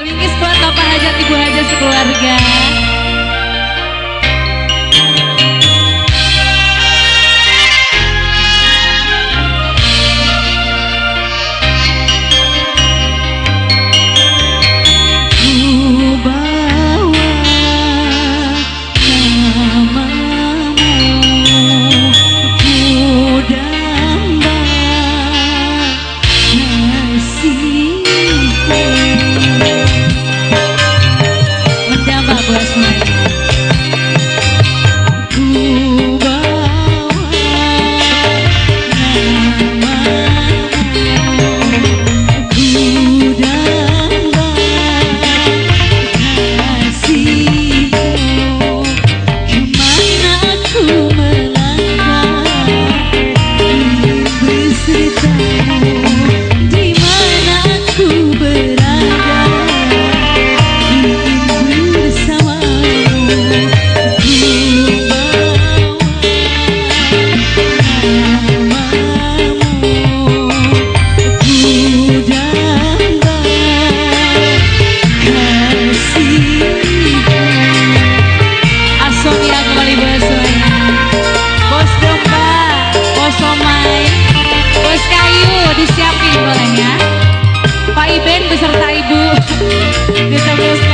Ringkis buat Bapak Hajat, Ibu Hajat sekeluarga. Ku bawa namamu, ku damba nasibku. Mendamba buat semuanya. Ku bawa namamu, ku damba kasihmu. Kemana aku melangkah ingin bersertamu, di mana aku berada ingin bersamamu. Ku bawa namamu, ku damba kasihmu. Asonia kembali buat semuanya. Bos domba, bos somai, bos kayu disiapin bolehnya. Pak Iben beserta Ibu ditebus.